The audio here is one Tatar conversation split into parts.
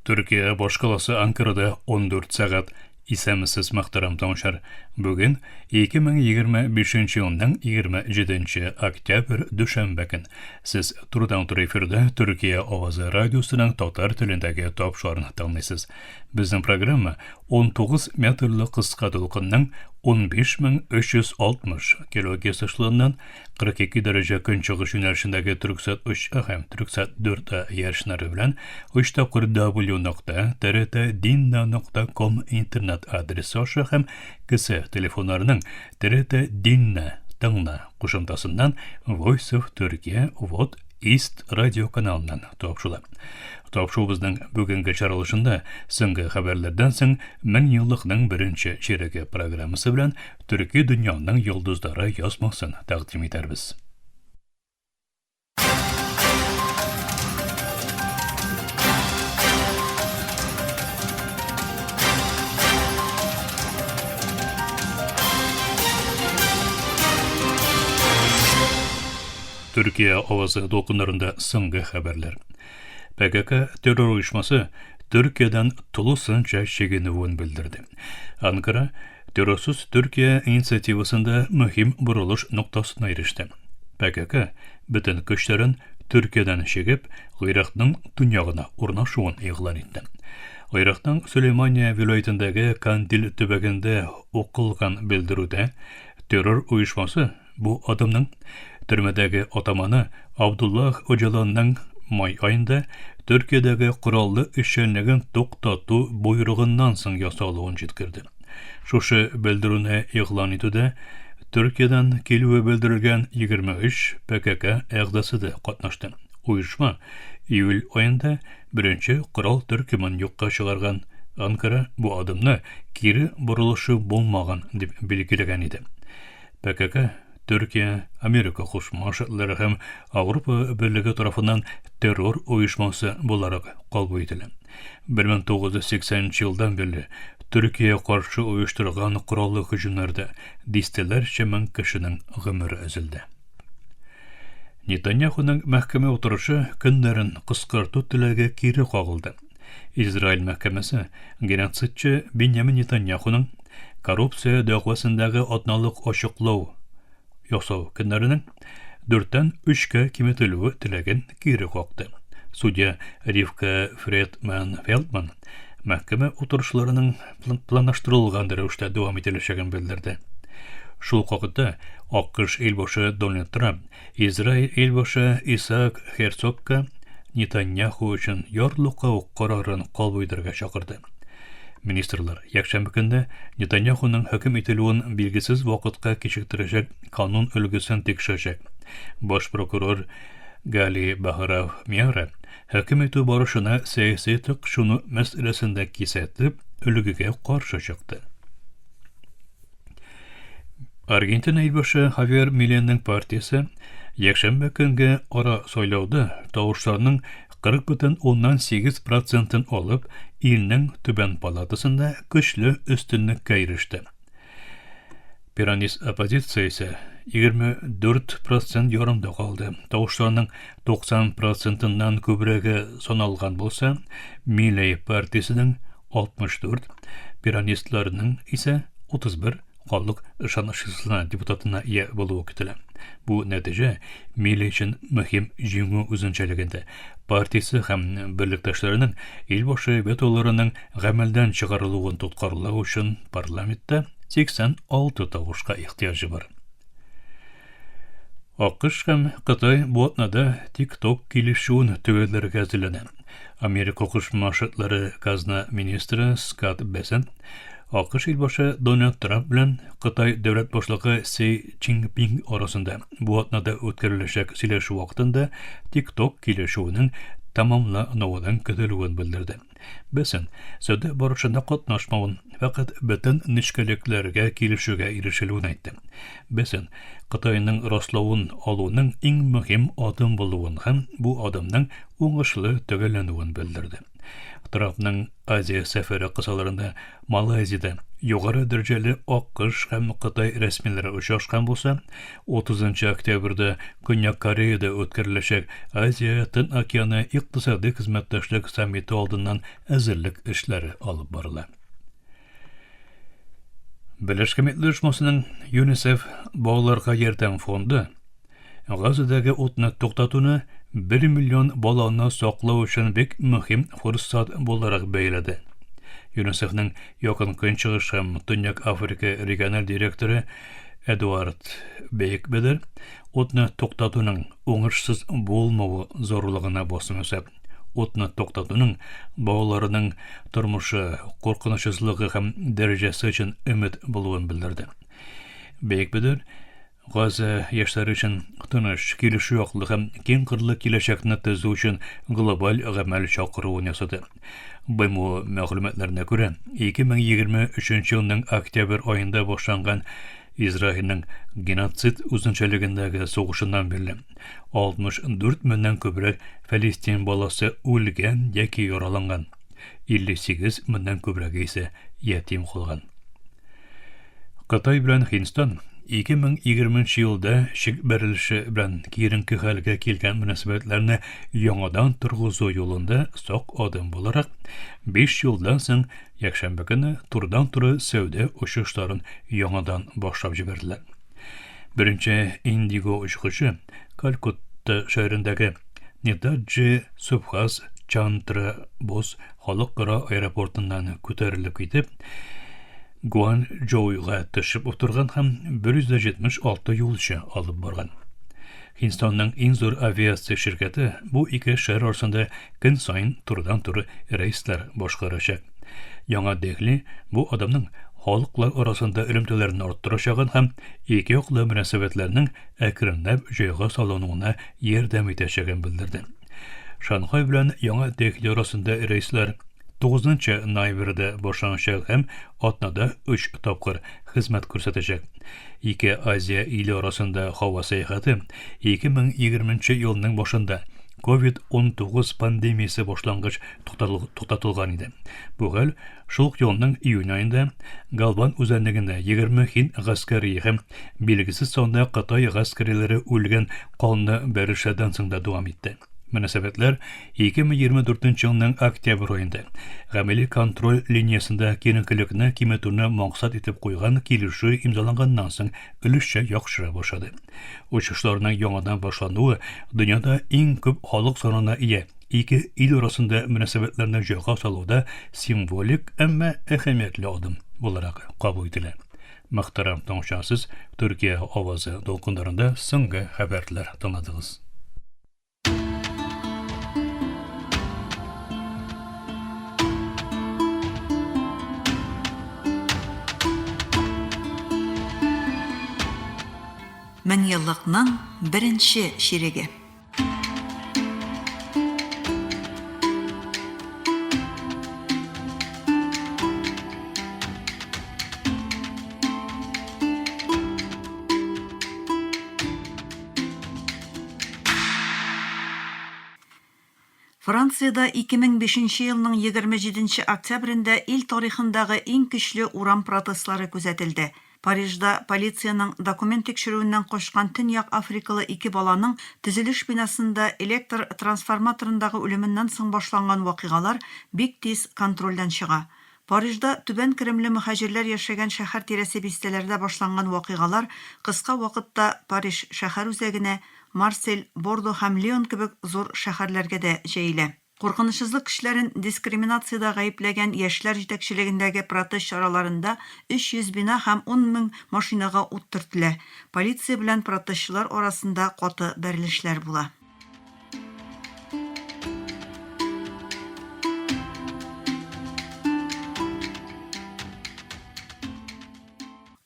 Төркия башкаласы Анкарада 14 сәгать. Исәнмесез, мөхтәрәм тыңлаучылар. Бүген 2025 елның 27 октябрь дүшәмбе көн. Сез турыдан-туры эфирда Төркия авазы радиосының татар телендәге тапшыруын тыңлыйсыз. Безнең программа 19 метрлы кыска дулкынның 15360 килогерц эшелоныннан 42 дәрәҗә көнчыгыш юнәлешендәге Төрксат 3 А һәм Төрксат 4 А ярышнары белән 3 тапкыр w нокта trt нокта ком интернет адресы аша һәм кесә телефоннарының TRT Dinle тыңла кушымтасыннан Voice of Turkey Вот East радио каналыннан тапшыла. Тапшуыбызның бүгенге чаралышында соңгы хәбәрләрдән соң меңьеллыкның беренче чиреге программасы белән Төрки дөньяның йолдызлары язмасын тәкъдим итәрбез. Төркия авазы дулкыннарында соңгы хәбәрләр. ПКК террор оешмасы Төркиядән тулысынча чигенүен белдерде. Анкара Террорсыз Төркия инициативасында мөһим борылыш ноктасына иреште. ПКК бөтен көчләрен Төркиядән чигеп, Гыйракның төньягына урнашуын игълан итте. Гыйракның Сөләймания вилаятендәге Кандил төбәгендә укылган белдерүдә террор оешмасы Бу адымның төрмәдәге атаманы Абдуллах Оҗаланның май аенда Төркиядәге кораллы эшчәнлеген туктату боерыгыннан соң ясалуын җиткерде. Шушы белдерүне игълан итүдә Төркиядән килүе белдерелгән 23 ПКК әгъзасы да катнашты. Оешма июль аенда беренче корал төркемен юкка чыгарган. Анкара бу адымны кире борылышы булмаган дип билгеләгән иде. ПКК Төркия, Америка Кушма Штатлары һәм Ауропа Берлеге тарафыннан террор оешмасы буларак кабул ителә. 1980 елдан бирле Төркия каршы оештырылган кораллы һөҗүмнәрдә дистәләрчә мең кешенең гомере өзелде. Нетаньяхуның мәхкәмә утырышы көннәрен кыскарту теләге кире кагылды. Израиль мәхкәмәсе геноцидчы Беньямин Нетаньяхуның коррупция дәгъвасындагы атналык ачыклау ясау көннәренең дүрттән өчкә киметелүе теләген кире какты. Судья Ривка Фредман Фелдман мәхкәмә утырышларының планлаштырылган рәвештә дәвам ителәчәген белдерде. Шул ук вакытта АКШ илбашы Дональд Трамп Израиль илбашы Исаак Херцогка Нетаньяху өчен ярлыкау карарын кабул итәргә чакырды. Министрлар якшәмбе көнне Нетаньяхуның хөкем ителүен билгесез вакытка кичектерәчәк канун өлгесен тикшерәчәк. Баш прокурор Гали Бахарав Миара хөкем итү барышына сәяси тыкшыну мәсьәләсендә кисәтеп, өлгегә каршы чыкты. Аргентина илбашы Хавьер Миленның партиясе якшәмбе көнге ара сайлауда тавышларның 40,8 процентын алып, илнең түбән палатасында көчле өстенлеккә иреште. Перонист оппозиция исә 24 процент ярымда калды. Тавышларның 90 процентыннан күбрәге саналган булса, Милей партиясенең 64, перонистларның исә 31 халык ышанычсызлыгына депутатына ия булуы көтелә. Бу нәтиҗә Милли өчен мөһим җиңү үзенчәлегендә. Партиясе һәм берлектәшләренең илбашы ветоларының гамәлдән чыгарылуын тоткарлау өчен парламентта 86 тавышка ихтыяҗы бар. АКШ һәм Кытай бу атнада TikTok килешүен төгәлләргә әзерләнә. Америка Кушма Штатлары казна министры Скотт Бессент АКШ илбашы Дональд Трамп белән Кытай дәүләт башлыгы Си Цзиньпин арасында бу атнада үткәреләчәк сөйләшү вакытында TikTok килешүенең тәмамлануының көтелүен белдерде. Бессент сәүдә барышында катнашмавын, фәкать бөтен нечкәлекләргә килешүгә ирешелүен әйтте. Бессент Кытайның раславын алуның иң мөһим адым булуын һәм бу адымның уңышлы төгәлләнүен белдерде. Трампның Азия сәфәре кысаларында Малайзиядә югары дәрәҗәле АКШ һәм Кытай рәсмиләре очрашкан булса, 30 октябрьдә Көньяк Кореяда үткәреләчәк Азия Тын океаны икътисади хезмәттәшлек саммиты алдыннан әзерлек эшләре алып барыла. Берләшкән Милләтләр Оешмасының ЮНИСЕФ балаларга ярдәм фонды Газадагы утны туктатуны 1 миллион баланы саклау өчен бик мөһим форсат буларак бәяләде. ЮНИСЕФның Якын Көнчыгыш һәм Төньяк Африка региональ директоры Эдуард Бейкбедер утны туктатуның уңышсыз булмавы зарурлыгына басым ясап, утны туктатуның балаларының тормышы, куркынычсызлыгы һәм дәрәҗәсе өчен өмет булуын белдерде. Бейкбедер Газа яшьләре өчен тыныч, килешү яклы һәм киң кырлы киләчәкне төзү өчен глобаль гамәл чакыруын ясады. БМО мәгълүматларына күрә, 2023 елның октябрь аенда башланган Израильнең геноцид үзенчәлегендәге сугышыннан бирле 64 меңнән күбрәк фәлестин баласы үлгән яки яраланган, 58 меңнән күбрәге исә ятим калган. Кытай белән Һиндстан 2020 елда чик бәрелеше белән киеренке хәлгә килгән мөнәсәбәтләрне яңадан торгызу юлында сак адым буларак, 5 елдан соң якшәмбе көне турыдан-туры сәүдә очышларын яңадан башлап җибәрделәр. Беренче Индиго очкычы Калькутта шәһәрендәге Нетаджи Субхас Чандра Бос халыкара аэропортыннан күтәрелеп китеп, Гуанчжоуга төшеп утырган һәм 176 юлчы алып барган. Һиндстанның иң зур авиация ширкәте бу ике шәһәр арасында көн саен турыдан-туры рейслар башкарачак. Яңа Дехли бу адымның халыклар арасында элемтәләрне арттырачагын һәм ике яклы мөнәсәбәтләрнең әкренләп җайга салынуына ярдәм итәчәген белдерде. Шанхай белән Яңа Дехли арасында рейслар 9 ноябрьдә башланачак һәм атнада 3 тапкыр хезмәт күрсәтәчәк. Ике Азия иле арасында һава сәяхәте 2020 елның башында COVID-19 пандемиясе башлангач туктатылган иде. Бу хәл шул ук елның июнь аенда Галван үзәнлегендә 20 һинд гаскәри һәм билгесез санда Кытай гаскәриләре үлгән канлы бәрелешләрдән соң да дәвам итте. Мөнәсәбәтләр 2024 елның октябрь аенда гамәли контроль линиясендә киеренкелекне киметүне максат итеп куйган килешү имзаланганнан соң өлешчә яхшыра башлады. Очышларның яңадан башлануы дөньяда иң күп халык санына ия ике ил арасында мөнәсәбәтләрне җайга салуда символик, әмма әһәмиятле адым буларак кабул ителә. Мөхтәрәм тыңлаучылар, сез Төркия авазы дулкыннарында соңгы хәбәрләр тыңладыгыз. Меңьеллыкның беренче чиреге. Франциядә 2005 нче елның 27 нче октябрендә ил тарихындагы иң көчле урам протестлары күзәтелде. Парижда полициянең документ тикшерүеннән качкан төньяк африкалы ике баланың төзелеш бинасында электр трансформаторындагы үлеменнән соң башланган вакыйгалар бик тиз контрольдән чыга. Парижда түбән керемле мөһаҗирләр яшәгән шәһәр тирәсе бистәләрдә башланган вакыйгалар кыска вакытта Париж шәһәр үзәгенә, Марсель, Бордо һәм Лион кебек зур шәһәрләргә дә җәелә. Куркынычсызлык көчләрен дискриминациядә гаепләгән яшьләр җитәкчелегендәге протест чараларында 300 бина һәм 10 мең машинага ут төртелә. Полиция белән протестчылар арасында каты бәрелешләр була.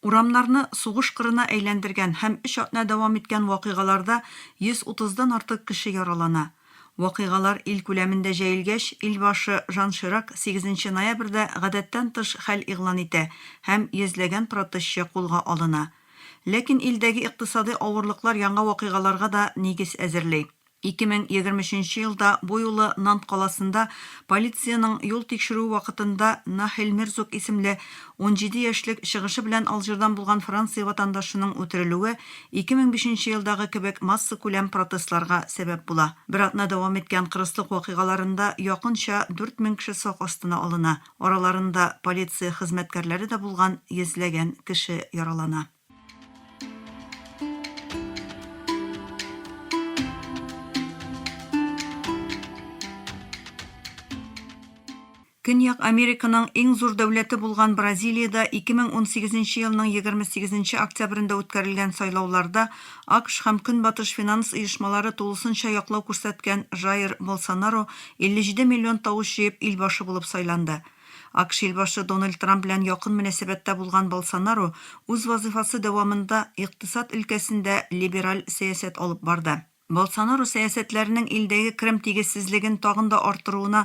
Урамнарны сугыш кырына әйләндергән һәм өч атна дәвам иткән вакыйгаларда 130 дан артык кеше яралана. Вакыйгалар ил күләмендә җәелгәч, илбашы Жан Ширак сигезенче ноябрьдә гадәттән тыш хәл игълан итә һәм йөзләгән протестчы кулга алына. Ләкин илдәге икътисадый авырлыклар яңа вакыйгаларга да нигез әзерли. 2023 нче елда бу юлы Нант каласында полициянең юл тикшерүе вакытында Нахель Мерзук исемле 17 яшьлек чыгышы белән Алжирдан булган Франция ватандашының үтерелүе 2005 нче елдагы кебек массакүләм протестларга сәбәп була. Бер атна дәвам иткән кырыслык вакыйгаларында якынча 4000 кеше сак астына алына, араларында полиция хезмәткәрләре дә булган йөзләгән кеше яралана. Көньяк Американың иң зур дәүләте булган Бразилиядә 2018 нче елның 28 нче октябрендә үткәрелгән сайлауларда АКШ һәм Көнбатыш финанс оешмалары тулысынча яклау күрсәткән Жаир Болсонаро 57 миллион тавыш җыеп илбашы булып сайланды. АКШ илбашы Дональд Трамп белән якын мөнәсәбәттә булган Болсонаро үз вазыйфасы дәвамында икътисад өлкәсендә либераль сәясәт алып барды. Болсонаро сәясәтләренең илдәге керем тигезсезлеген тагын да арттыруына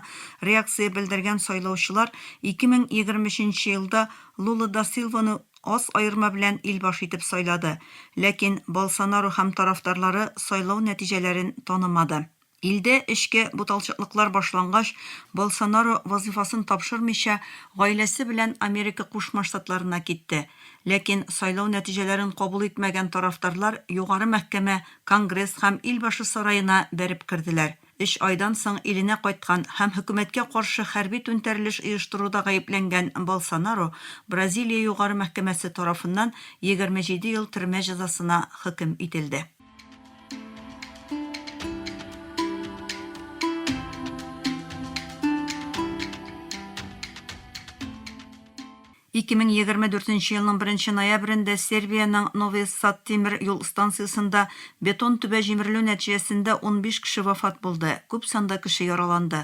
реакция белдергән сайлаучылар 2023 нче елда Лула да Силваны аз аерма белән илбашы итеп сайлады. Ләкин Болсонаро һәм тарафдарлары сайлау нәтиҗәләрен танымады. Илдә эчке буталчыклыклар башлангач, Болсонаро вазыйфасын тапшырмыйча, гаиләсе белән Америка Кушма Штатларына китте. Ләкин сайлау нәтиҗәләрен кабул итмәгән тарафдарлар Югары мәхкәмә, Конгресс һәм Илбашы сараена бәреп керделәр. Өч айдан соң иленә кайткан һәм хөкүмәткә каршы хәрби түнтәрелеш оештыруда гаепләнгән Болсонаро Бразилия Югары мәхкәмәсе тарафыннан 27 ел төрмә җәзасына хөкем ителде. 2024 елның 1 ноябрендә Сербиянең Нови Сад тимер юл станциясендә бетон түбә җимерелү нәтиҗәсендә 15 кеше вафат булды, күп санда кеше яраланды.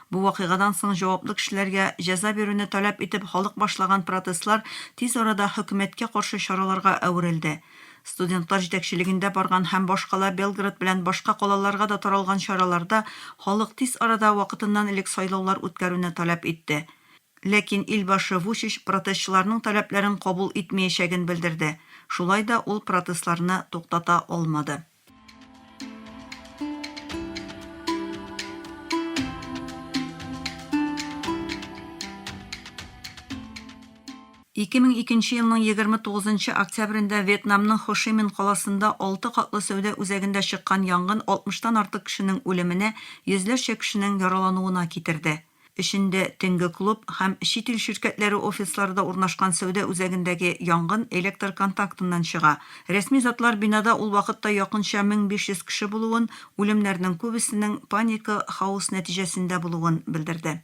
Бу вакыйгадан соң җаваплы кешеләргә җәза бирүне таләп итеп халык башлаган протестлар тиз арада хөкүмәткә каршы чараларга әверелде. Студентлар җитәкчелегендә барган һәм башкала Белград белән башка калаларга да таралган чараларда халык тиз арада вакытыннан элек сайлаулар үткәрүне таләп итте. Ләкин илбашы Вучич протестчыларның таләпләрен кабул итмәячәген белдерде. Шулай да ул протестларны туктата алмады. 2002 елның 29 октябрендә Вьетнамның Хошимин каласында алты катлы сәүдә үзәгендә чыккан янгын алтмыштан артык кешенең үлеменә, йөзләрчә кешенең яралануына китерде. Эчендә төнге клуб һәм чит ил ширкәтләре офислары да урнашкан сәүдә үзәгендәге янгын электр контактыннан чыга. Рәсми затлар бинада ул вакытта якынча 1500 кеше булуын, үлемнәрнең күбесенең паника, хаос нәтиҗәсендә булуын белдерде.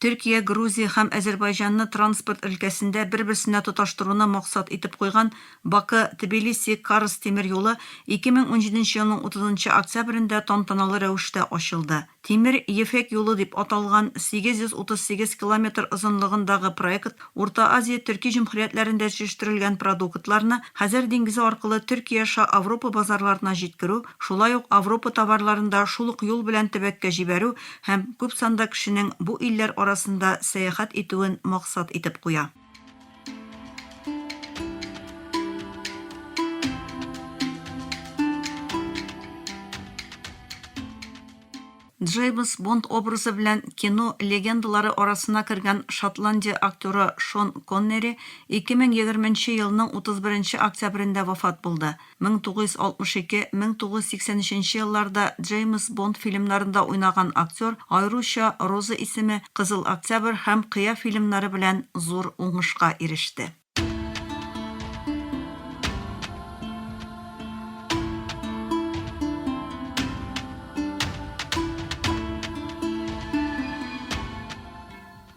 Төркия, Грузия һәм Әзербайҗанны транспорт өлкәсендә бер-берсенә тоташтыруны максат итеп куйган Бакы-Тбилиси-Карс тимер юлы 2017 елның 30 нчы октябрендә тантаналы рәвештә ачылды. Тимер ефәк юлы дип аталган 838 километр озынлыгындагы проект Урта Азия төрки җөмһүриятләрендә җитештерелгән продуктларны Хәзәр диңгезе аркылы Төркия аша Авропа базарларына җиткерү, шулай ук Авропа товарларын да шул ук юл белән төбәккә җибәрү һәм күп санда кешенең бу илләр арасында сәяхәт итүен максат итеп куя. Джеймс Бонд образы белән кино легендалары арасына кергән Шотландия актеры Шон Коннери 2020 нче елның 31 нче октябрендә вафат булды. 1962, 1983 елларда Джеймс Бонд фильмнарында уйнаган актер аеруча Роза исеме, Кызыл Октябрь һәм Кыя фильмнары белән зур уңышка иреште.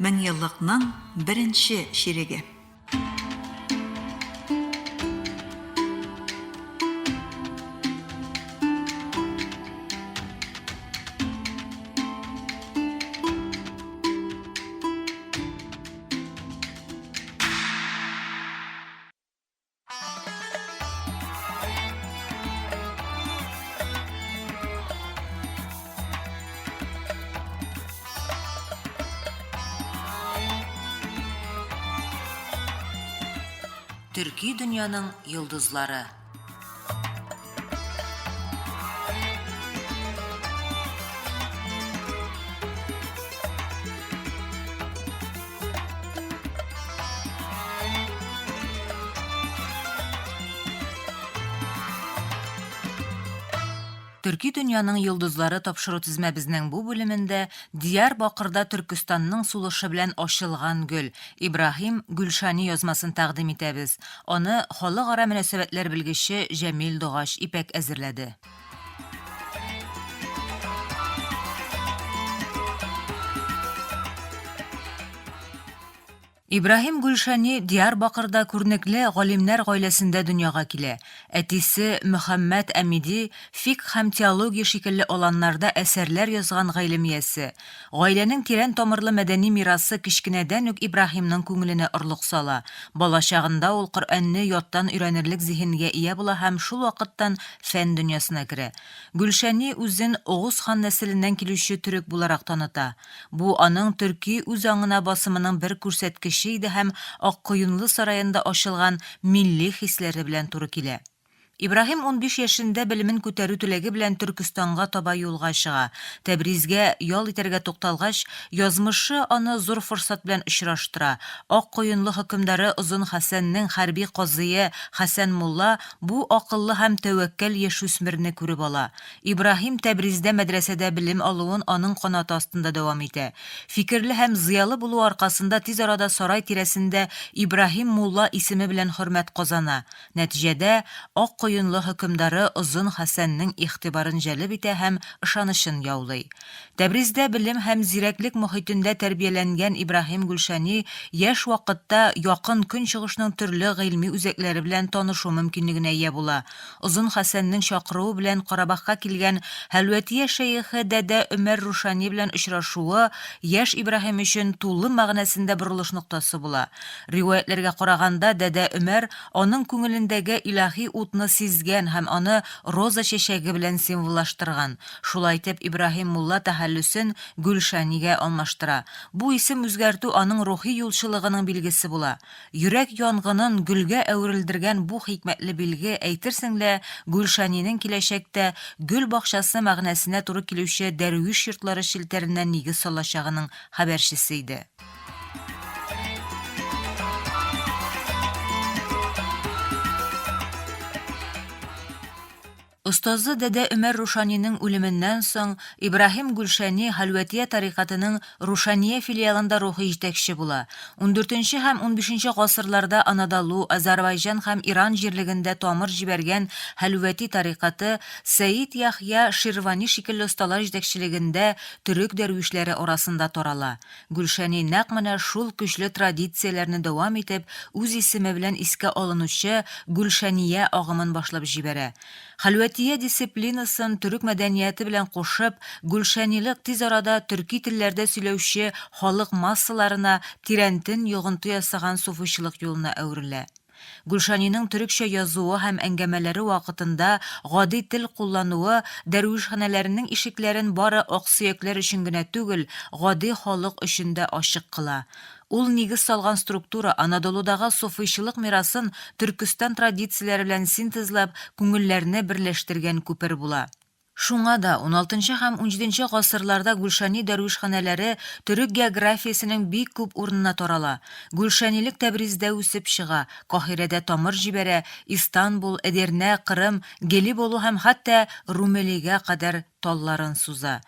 Меңьеллыкның беренче чиреге. Төрки дөньяның йолдызлары. Төрки дөньяның йолдызлары тапшыру тезмәбезнең бу бүлемендә Диярбакырда Төркестанның сулышы белән ачылган гөл, Ибраһим Гөлшани язмасын тәкъдим итәбез. Аны халыкара мөнәсәбәтләр белгече Җәмил Догач Ипәк әзерләде. Ибраһим Гөлшани Диярбакырда күренекле галимнәр гаиләсендә дөньяга килә. Әтисе Мөхәммәд Әмиди фикһ һәм теология шикелле аланнарда әсәрләр язган гыйлем иясе. Гаиләнең тирән тамырлы мәдәни мирасы кечкенәдән үк Ибраһимның күңеленә орлык сала. Балачагында ул Коръәнне яттан өйрәнерлек зиһенгә ия була һәм шул вакыттан фән дөньясына керә. Гөлшани үзен Огуз хан нәселеннән килүче төрек буларак таныта. Бу аның төрки үзаңына басымының бер күрсәткече иде һәм Аккоюнлы сараенда ачылган милли хисләре белән туры килә. Ибраһим 15 яшендә белемен күтәрү теләге белән Төркестанга таба юлга чыга. Тәбризгә ял итәргә тукталгач, язмышы аны зур форсат белән очраштыра. Аккоюнлы хөкемдары Озын Хәсәннең хәрби казые Хәсән мулла бу акыллы һәм тәвәккәл яшүсмерне күреп ала. Ибраһим Тәбриздә мәдрәсәдә белем алуын аның канаты астында дәвам итә. Фикерле һәм зыялы булуы аркасында тиз арада сарай тирәсендә Ибраһим мулла исеме белән хөрмәт казана. Нәтиҗәдә, Ак Коенлы хөкемдары Озын Хәсәннең игътибарын җәлеп итә һәм ышанычын яулый. Тәбриздә белем һәм зирәклек мохитендә тәрбияләнгән Ибраһим Гөлшани яшь вакытта Якын Көнчыгышның төрле гыйльми үзәкләре белән танышу мөмкинлегенә ия була. Озын Хәсәннең чакыруы белән Карабахка килгән Хәлвәтия шәехе дәдә Өмәр Рушани белән очрашуы яшь Ибраһим өчен тулы мәгънәсендә борылыш ноктасы була. Риваятьләргә караганда, дәдә Өмәр аның күңелендәге илаһи утны сизгән һәм аны роза чәчәге белән символлаштырган. Шулай итеп, Ибраһим мулла тәхәллүсен Гөлшанигә алмаштыра. Бу исем үзгәртү аның рухи юлчылыгының билгесе була. Йөрәк янгынын гөлгә әверелдергән бу хикмәтле билге, әйтерсең лә, Гөлшанинең киләчәктә гөл бакчасы мәгънәсенә туры килүче дәрвиш йортлары челтәренә нигез салачагының хәбәрчесе иде. Остазы дәдә Өмәр Рушанинең үлеменнән соң, Ибраһим Гөлшәни Хәлвәтия тарикатының Рушания филиалында рухи җитәкче була. Ундүртенче һәм унбишенче гасырларда Анадолу, Азәрбайҗан һәм Иран җирлегендә тамыр җибәргән Хәлвәти тарикаты Сәид Яхъя Ширвани шикелле осталар җитәкчелегендә төрек дәрвишләре арасында тарала. Гөлшәни нәкъ менә шул көчле традицияләрне дәвам итеп, үз исеме белән искә алынучы Гөлшәния агымын башлап җибәрә. Хәлвәтия дисциплинасын төрек мәдәнияте белән кушып, гөлшәнилык тиз арада төрки телләрдә сөйләүче халык массаларына тирәнтен йогынты ясаган суфыйчылык юлына әверелә. Гөлшаниның төрекчә язуы һәм әңгәмәләре вакытында гади тел куллануы дәрвишханәләренең ишекләрен бары аксөякләр өчен генә түгел, гади халык өчен дә ачык кыла. Ул нигез салган структура Анадолудагы суфыйчылык мирасын Төркестан традицияләре белән синтезлап, күңелләрне берләштергән күпер була. Шуңа да уналтынчы һәм унҗиденче гасырларда Гүлшани дәрвишханәләре төрек географиясенең бик күп урынына тарала. Гүлшанилек Тәбриздә үсеп чыга, Каһирәдә тамыр җибәрә, Истанбул, Эдирнә, Кырым, Гелиболу һәм хәтта Румелигә кадәр талларын суза.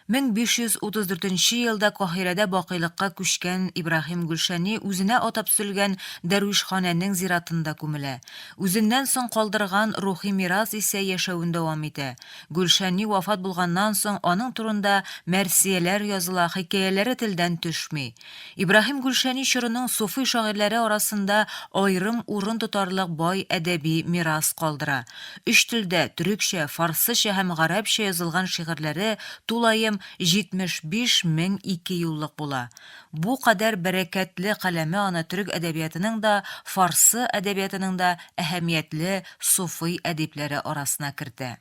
1534 нче елда Каһирәдә бакыйлыкка күчкән Ибраһим Гөлшәни үзенә атап төзелгән дәрвишханәнең зиратында күмелә. Үзеннән соң калдырган рухи мирас исә яшәвен дәвам итә. Гөлшәни вафат булганнан соң аның турында мәрсияләр языла, хикәяләре телдән төшми. Ибраһим Гөлшәни чорының суфый шагыйрьләре арасында аерым урын тотарлык бай әдәби мирас калдыра. Өч телдә, төрекчә, фарсыча һәм гарәпчә язылган шигырьләре тулаем 75 мең икеюллык була. Бу кадәр бәрәкәтле каләме аны төрек әдәбиятының да, фарсы әдәбиятының да әһәмиятле суфый әдипләре арасына кертә.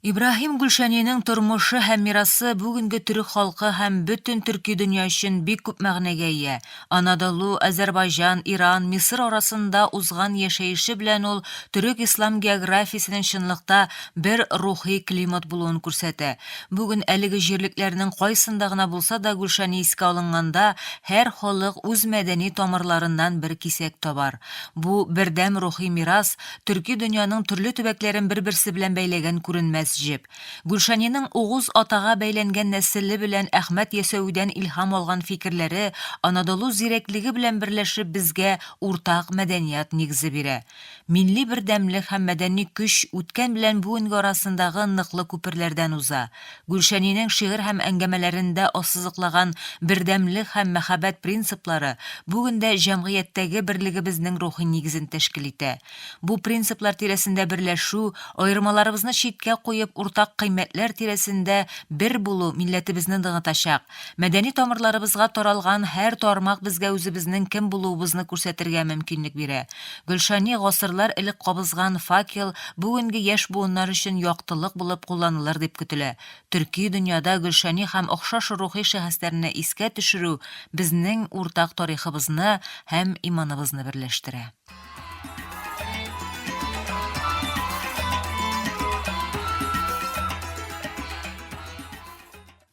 Ибраһим Гөлшәнинең тормышы һәм мирасы бүгенге төрек халкы һәм бөтен төрки дөнья өчен бик күп мәгънәгә ия. Анадолу, Азәрбайҗан, Иран, Мисыр арасында узган яшәеше белән ул төрек-ислам географиясенең чынлыкта бер рухи климат булуын күрсәтә. Бүген әлеге җирлекләрнең кайсында гына булса да Гөлшәни искә алынганда, һәр халык үз мәдәни тамырларыннан бер кисәк табар. Бу бердәм рухи мирас, төрки дөньяның төрле төбәкләрен бер-берсе белән бәйләгән күренмәс җеп. Гөлшаниның Угуз атага бәйләнгән нәселе белән Әхмәт Ясәвидән илһам алган фикерләре Анадолу зирәклеге белән берләшеп безгә уртак мәдәният нигезе бирә. Милли бердәмлек һәм мәдәни көч үткән белән бүгенге арасындагы ныклы күперләрдән уза. Гөлшәнинең шигырь һәм әңгәмәләрендә ассызыклаган бердәмлек һәм мәхәббәт принциплары бүген дә җәмгыятьтәге берлегебезнең рухи нигезен тәшкил итә. Бу принциплар тирәсендә берләшү, аермаларыбызны читкә куеп, уртак кыйммәтләр тирәсендә бер булу милләтебезне ныгытачак. Мәдәни тамырларыбызга таралган һәр тармак безгә үзебезнең кем булуыбызны күрсәтергә мөмкинлек бирә. Гөлшани гасырлар элек кабызган факел бүгенге яшь буыннар өчен яктылык булып кулланылыр дип көтелә. Төрки дөньяда Гөлшани һәм охшаш рухи шәхесләрне искә төшерү безнең уртак тарихыбызны һәм иманыбызны берләштерә.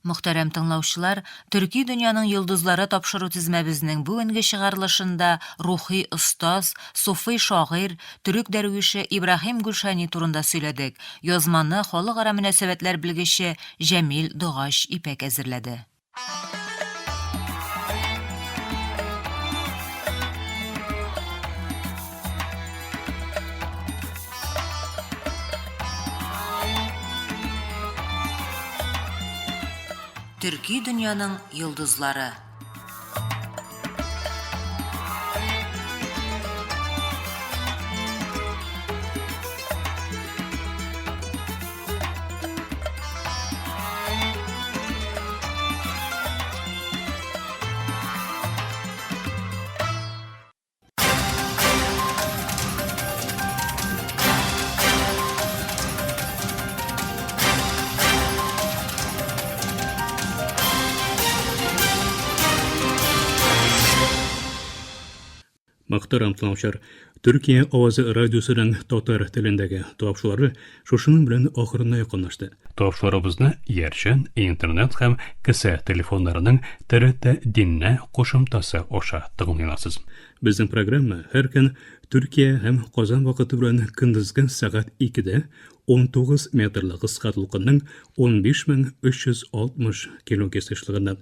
Мөхтәрәм тыңлаучылар, Төрки дөньяның йолдызлары тапшыру тезмәбезнең бүгенге чыгарылышында рухи остаз, суфый шагыйрь, төрек дәрвише Ибраһим Гөлшани турында сөйләдек. Язманы халыкара мөнәсәбәтләр белгече Җәмил Догач Ипәк әзерләде. Төрки дөньяның йолдызлары. Мөхтәрәм тыңлаучылар, Төркия авазы радиосының татар телендәге тапшырулары шушының белән ахырына якынлашты. Тапшыруларыбызны иярчен, интернет һәм кесә телефоннарының ТРТ Динне кушымтасы аша тыңлый аласыз. Безнең программа һәр көн Төркия һәм Казан вакыты белән көндезге сәгать 2-дә 19 метрлы кыска дулкынның 15360 килогерц ешлыгыннан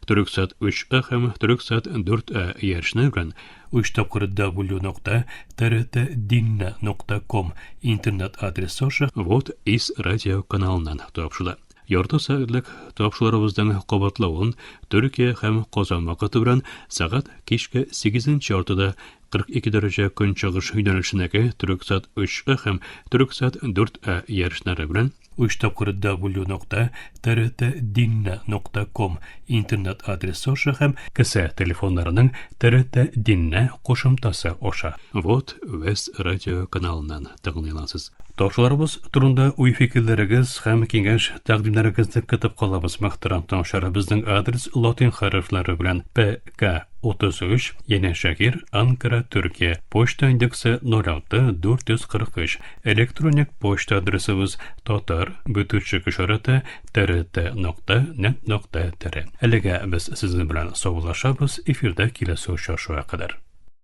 Төрексат 3А һәм Төрексат 4А иярчене белән 3 тапкыр w нокта trtdinne.com интернет адресы аша Вот из радио каналыннан тапшырыла. Ярты сәгатьлек тапшыруларыбызның кабатлавын Төркия һәм Казан вакыты белән сәгать кичке 8 яртыда 42 дәрәҗә көнчыгыш юнәлешендәге Төрексат 3А һәм Төрексат 4А ярышлары белән 3 тапкыр w нокта trtdinne.com интернет адресы аша һәм кесә телефоннарының TRT Динне кушымтасы аша Вот Вест радио каналыннан тыңлый аласыз. Тапшыруларыбыз турында уй-фикерләрегез һәм киңәш-тәкъдимнәрегезне көтеп калабыз, мөхтәрәм тыңлаучылар. Безнең адрес латин хәрефләре белән ПК 33, Янәшәһир, Анкара, Төркия. Почта индексы 06 443. Электроник почта адресыбыз татар бөтүчек ишарәте trt нокта нет нокта tr. Әлегә без сезнең белән саубуллашабыз, эфирдә киләсе очрашуга кадәр.